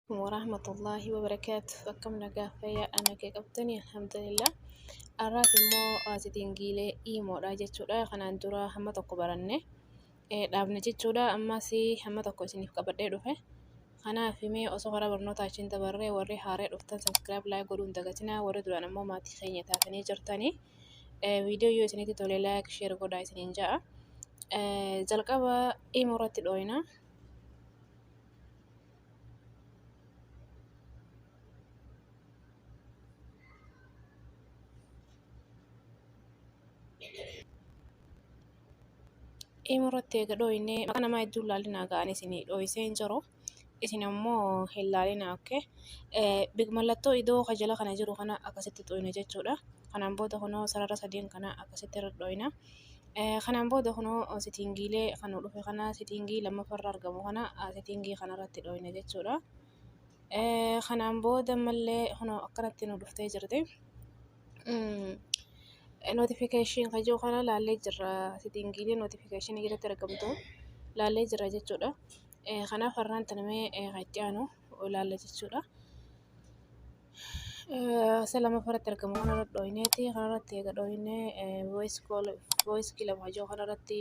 Warahmatullahi wabarakaatu. Akkam nagaa, fayyaa ana kee qabdanii? Alhamdulillah. Har'aas immoo settingiilee iimoodha jechuudha. Kanaan dura hamma tokko baranne dhaabne jechuudha. Ammas hamma tokko isiniif qabadhee dhufe. Kanaaf mee osoo karaa barnootaa achiin dabarree, warri haaree dhuftan subscribe, like godhuu hin dagatinaa. Warri duraan ammoo maatii keenya taatanii jirtanii, viidiyoo yoo isinitti tole like, share godhaa isiniin ja'a. Jalqaba iimoo irratti dhooyna. Iimoo irratti eega dhooyne, maqaa namaa hedduu ilaalinaa ga'an isinii dhooysee hin jiru. Isin ammoo hin laalinaa, okay. Mallattoo iddoo kajala kana jiru kana akkasitti xuyna jechuudha. Kanaan booda kunoo sarara sadeen kana akkasitti irra dhooyna. Kanaan booda kunoo settingiilee kan dhufe kana, settingii lammaffaarra argamu kana, settingii kanarratti dhooyna jechuudha. Kanaan booda mallee kunoo akkanatti nu dhuftee jirti. Notification kajoo kana laallee jirra. Settingiilee notificationii jalatti argamtu laallee jirra jechuudha. Kanaaf har'aan tanamee kan itti aanu laalla jechuudha. Isa lammaffaarratti argamu kanarra dhooyneeti. Kanarratti eega dhooynee, voice call, voice club kajoo kanarratti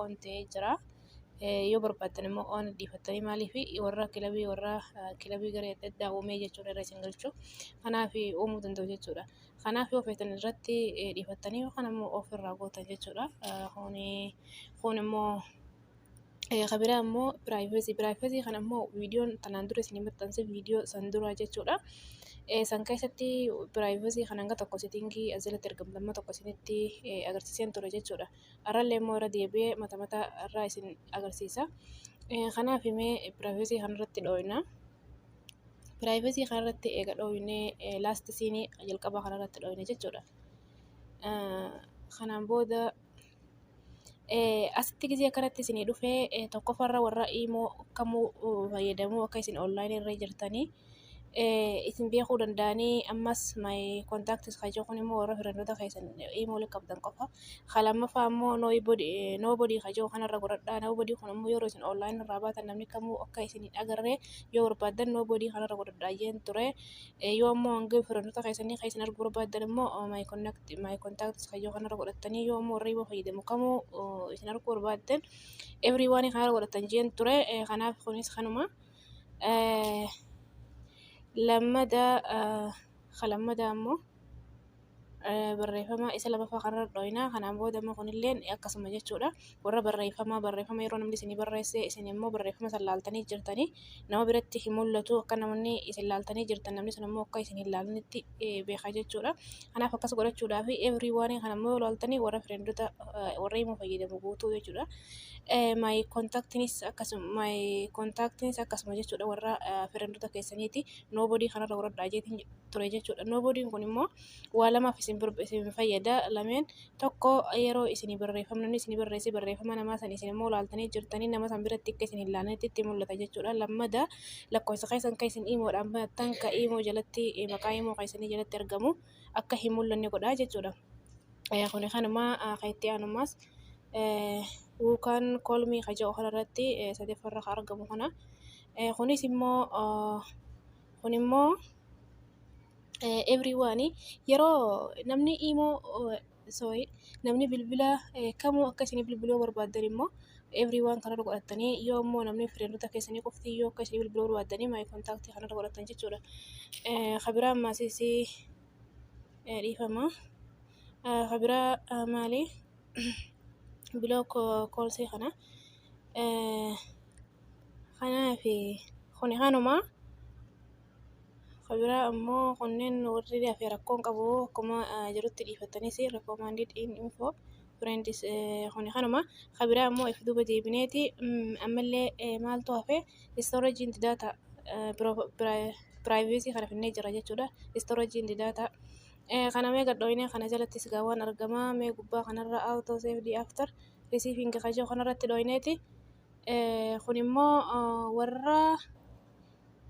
on ta'ee jira. Yoo barbaaddan immoo on dhiifattanii, maaliif warra kilabii, warra kilabii garee adda addaa uumee jechuudha irra isin galchu. Kanaaf uumuu danda'u jechuudha. Kanaaf yoo feetan irratti dhiifattanii yookaan ammoo off irraa gootan jechuudha. Kun immoo kabiraa immoo privacy. Privacy kana immoo viidiyoon tanaan dura isin maxxanse, viidiyoo san dura jechuudha. San keessatti privacy kana hanga tokko, settingii as jalatti argamtu amma tokko isinitti agarsiiseen ture jechuudha. Har'allee immoo irra deebi'ee mata mata irraa isin agarsiisa. Kanaaf mee privacy kanarratti dhooyna. Privacy kanarratti eega dhooynee, last seenii jalqabaa kanarratti dhooyne jechuudha. Kanaan booda asitti gisee akkanatti isinii dhufee, tokkoffaarra warra iimoo kamuu fayyadamuu akka isin onlineii irra jirtanii isin beekuu danda'anii. Ammas my contacts kajoo kun immoo warra friendoota keessan iimoo waliin qabdan qofa. Ka lammaffaa immoo nobody kajoo kanarra godhadhaa. Nobody kun immoo yeroo isin online irraa baatan namni kamuu akka isin hin agarree yoo barbaaddan nobody kanarra godhadhaa jeen ture. Yoo ammoo hanga friendoota keessanii kan isin arguu barbaaddan immoo my contacts kajoo kanarra godhattanii, yoo ammoo warra iimoo fayyadamu kamuu isin arguu barbaaddan everyone kanarra godhattan jeen ture. Kanaaf kunis kanuma. Lammada ka lammadaa ammoo barreeffama isa lammaffaa kanarra dhooyna. Kanaan booda immoo kunilleen akkasuma jechuudha. Warra barreeffama, barreeffama yeroo namni isinii barreesse, isin immoo barreeffama san laaltanii jirtanii nama biratti hin mul'atu. Akka namoonni isin laaltanii jirtan namni sun immoo akka isin hin laalinitti beeka jechuudha. Kanaaf akkas godhachuudhaaf everyone kana immoo laaltanii warra friendota, warra imoo fayyadamu guutuu jechuudha. My contactinis akkasuma, my contactinis akkasuma jechuudha, warra friendota keessaniiti. Nobody kanarra godhadhaa jeetiin ture jechuudha. Nobodyn kun immoo waa lamaaf isin fayyada. Lameen tokko, yeroo isinii barreeffamni, namni isinii barreesse barreeffama namaa san isin immoo laaltanii jirtanii nama san biratti akka isin hin laalnetti itti mul'ata jechuudha. Lammada, lakkoofsa keessan kan isin iimoodhaan banattan, ka iimoo jalatti, maqaa iimoo keessanii jalatti argamu akka hin mul'anne godha jechuudha. Kuni kanuma. Kan itti aanumas who can call me ka jedhu kanarratti, sadeffarra kan argamu kana. Kunis immoo, kun immoo everyone, yeroo namni iimoo, sorry, namni bilbila kamuu akka isinii bilbiluu barbaaddan immoo everyone kanarra godhattanii, yoo immoo namni friendota keessanii qofti yoo akka isinii bilbiluu barbaaddanii my contact kanarra godhattan jechuudha. Kabiraa ammasis, dhiifama. Kabiraa maali? Block callsii kana. Kanaaf kuni kanuma. Kabiraa ammoo kunneen warri hafe rakkoon qabu, akkuma jirutti dhiifattanis recommended in info friends kuni kanuma. Kabiraa ammoo if duuba deebineeti ammallee maaltu hafe? Storage and data, privacy kana finnee jira jechuudha. Storage and data kana mee gadhooyne. Kana jalattis gaawwan argamaa. Mee gubbaa kanarra auto save after receiving kajoo kanarratti dhooyneeti. Kun immoo warra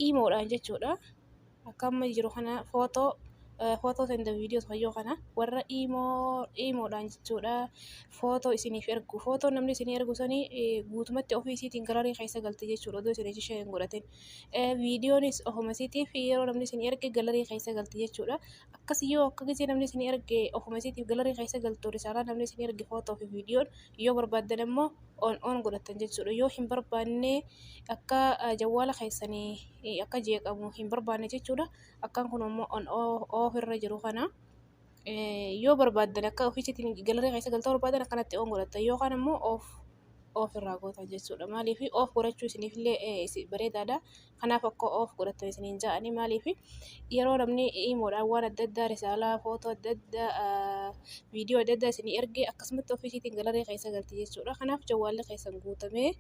iimoodhaan jechuudha. Akka amma jiru kana footoo Photos and videos fayyoo kana warra iimoo iimoodhaan jechuudha footoo isiniif ergu. Footoo namni isinii ergu sanii guutumatti ofii isiitiin gallery keessa galte jechuudha odoo isin ishee hin godhatin. Viidiyoonis ofuma isiitiif yeroo namni isinii erge gallery keessa galte jechuudha. Akkas yoo akka gisee namni isinii erge ofuma isiitiif gallery keessa galtu, risaalaa namni isinii erge, footoo fi viidiyoon yoo barbaaddan immoo on on godhatan jechuudha. Yoo hin barbaanne, akka jawwaala keessanii akka jeeqamu hin barbaanne jechuudha. Akkaan kun immoo on off irra jiru kana yoo barbaaddan, akka ofiisiitiin gallery keessa galta barbaadan, akkanatti on godhatan yookaan immoo off off irraa gootan jechuudha. Maaliif off godhachuu isiniifillee bareedaadha. Kanaaf akka off godhatan isiniin ja'anii. Maaliif yeroo namni iimoodhaan waan adda addaa, risaalaa, footoo adda addaa, viidiyoo adda addaa isinii erge, akkasumatti ofiisiitiin gallery keessa galti jechuudha. Kanaaf jawwaalli keessan guutamee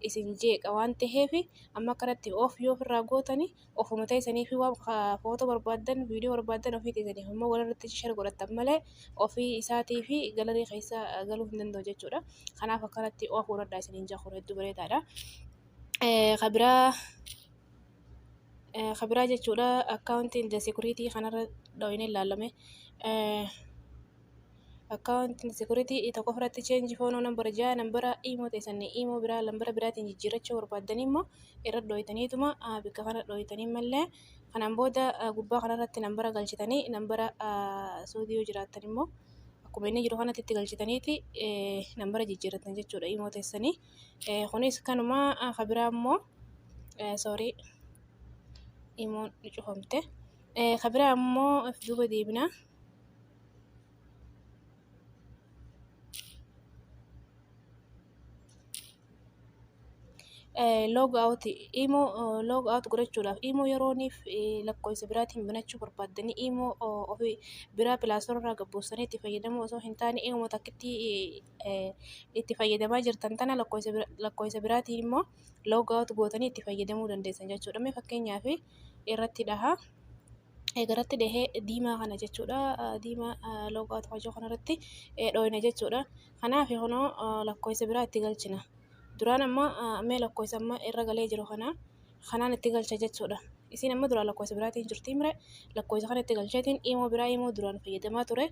isin jeeqa waan ta'eef, amma akkanatti off yoo ofirraa gootani ofuma ta'isanii fi waan footoo barbaaddan, viidiyoo barbaaddan ofii teessaniif immoo walirratti share godhattan malee ofii isaatii fi gallery keessa galuu hin danda'u jechuudha. Kanaaf akkanatti off godhadhaa isiniin jaa, kun hedduu bareedaadha. Kabiraa jechuudha, account and security kanarra dhooyinee ilaalame. Account and security tokko ofirratti change phone number jaa. Nambara iimoo teessan iimoo biraa nambara biraatiin jijjiirrachuu barbaaddanii immoo irra dhooyitaniituma bikka kana dhooyitanii mallee, kanaan booda gubbaa kanarratti nambara galchitanii, nambara suudii yoo jiraattan immoo akkuma inni jiru kanatti itti galchitaniiti nambara jijjiirratan jechuudha iimoo teessanii. Kunis kanuma. Kabiraa immoo, sorry, iimoon cufamte. Kabiraa immoo if duuba deebina. Log out iimoo log out godhachuudhaaf, iimoo yerooniif lakkoofsa biraatiin banachuu barbaaddanii, iimoo ofii biraa Play Store irraa gabbuusanii itti fayyadamuu osoo hin taane, iimoo takkitti itti fayyadamaa jirtan tana lakkoofsa biraatiin immoo log out gootanii itti fayyadamuu dandeessan jechuudha. Mee fakkeenyaaf irratti dhaha. Eegaratti dhahee diimaa kana jechuudha. Diimaa log out hojii kanarratti dhooyna jechuudha. Kanaaf kunoo lakkoofsa biraa itti galchina. Duraan amma mee lakkoofsa amma irra galee jiru kana kanaan itti galcha jechuudha. Isin amma duraan lakkoofsa biraatiin jirti mire, lakkoofsa kana itti galcheetiin iimoo biraa, iimoo duraan fayyadamaa ture,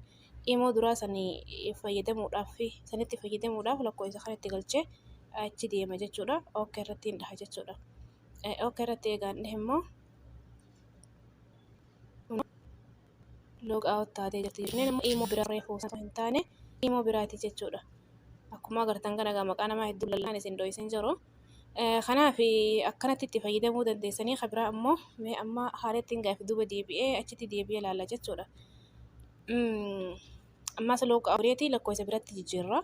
iimoo duraa sanii fayyadamuudhaaf, sanitti fayyadamuudhaaf lakkoofsa kana itti galchee achi deema jechuudha. Okay irratti hin dhaha jechuudha. Okay irratti eegaan dhahe immoo log out taatee jirti. Kunneen immoo iimoo biraa reefuu osoo hin taane iimoo biraati jechuudha. Akkuma agartan kana egaa maqaa namaa hedduu lallaan isin dho'isin jiru. Kanaaf akkanatti itti fayyadamuu dandeessanii. Kabiraa immoo mee amma haala ittiin gaafi duuba deebi'ee achitti deebi'ee ilaalla jechuudha. Ammas log out lakkoofsa biratti jijjiirra.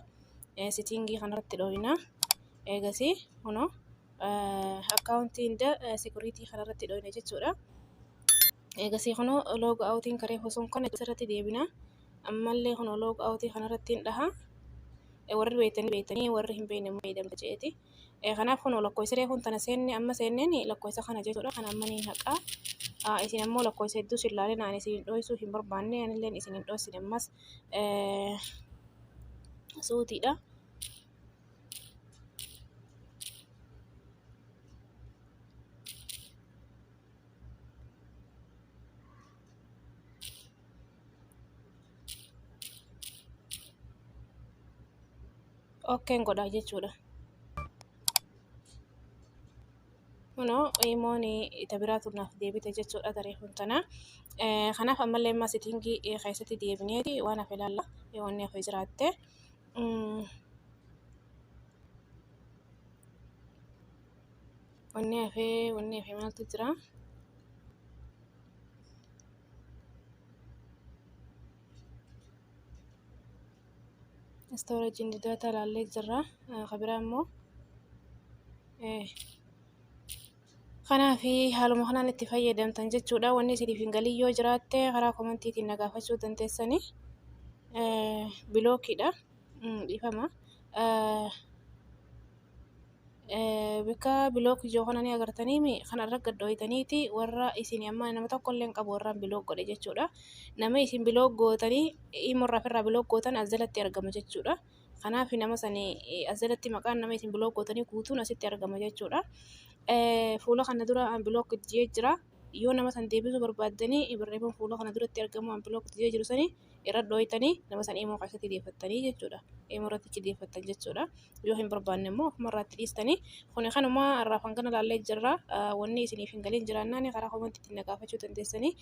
Setting kanarratti dhooyina. Eegasii kunoo account and security kanarratti dhooyina jechuudha. Eegasii kunoo log outiin karee sun kana asirratti deebina. Ammallee kunoo log out kanarratti hin dhaha. Warri beektanii beektanii, warri hin beekne immoo fayyadamta jeeti. Kanaaf kunoo lakkoofsa reefuun tana seenne, amma seenneen lakkoofsa kana jechuudha. Kana amma ni haqa. Isin ammoo lakkoofsa hedduu sin laaleen ani isin dho'isuu hin barbaanne, anilleen isin hin dho'isine ammas suutiidha. Okayn godha jechuudha. Kunoo imoon ita biraatu naaf deebite jechuudha tareefuun tana. Kanaaf ammallee amma setting keessatti deebineeti waan hafe ilaalla yoo wanni hafe jiraatte. Wanni hafe maaltu jira? Storage and data ilaallee jirra. Kabiraa immoo kanaaf haaluma kanaan itti fayyadamtan jechuudha. Wanni isiniif hin galin yoo jiraatte karaa commentiitiin na gaafachuu dandeessanii. Blockiidha. Dhiifama. Bikka block ijoo kana ni agartanii, kanarra gad dhoyitaniiti warra isin amma nama tokko illee hin qabu warra block godhe jechuudha. Nama isin block gootanii imorraa ofirraa block gootan as jalatti argama jechuudha. Kanaaf nama sanii as jalatti maqaan nama isin block gootanii guutuun asitti argama jechuudha. Fuula kana dura block jee jira. Yoo nama san deebisuu barbaaddanii, barreeffama fuula kana duratti argamu unblock jedhee jiru sanii irra dhooytanii nama san imoo keessatti deeffattanii jechuudha. Imoo irratti deeffattan jechuudha. Yoo hin barbaanne immoo ofuma irraatti dhiistanii. Kuni kanuma irraa hangana laallee jirra. Wanni isiniif hin galin jiraannaan karaa commentiitti na gaafachuu dandeessanii.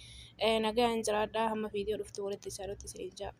Nagaan jiraadhaa, hamma viidiyoo dhuftu walitti isaanutti isiniin jaa.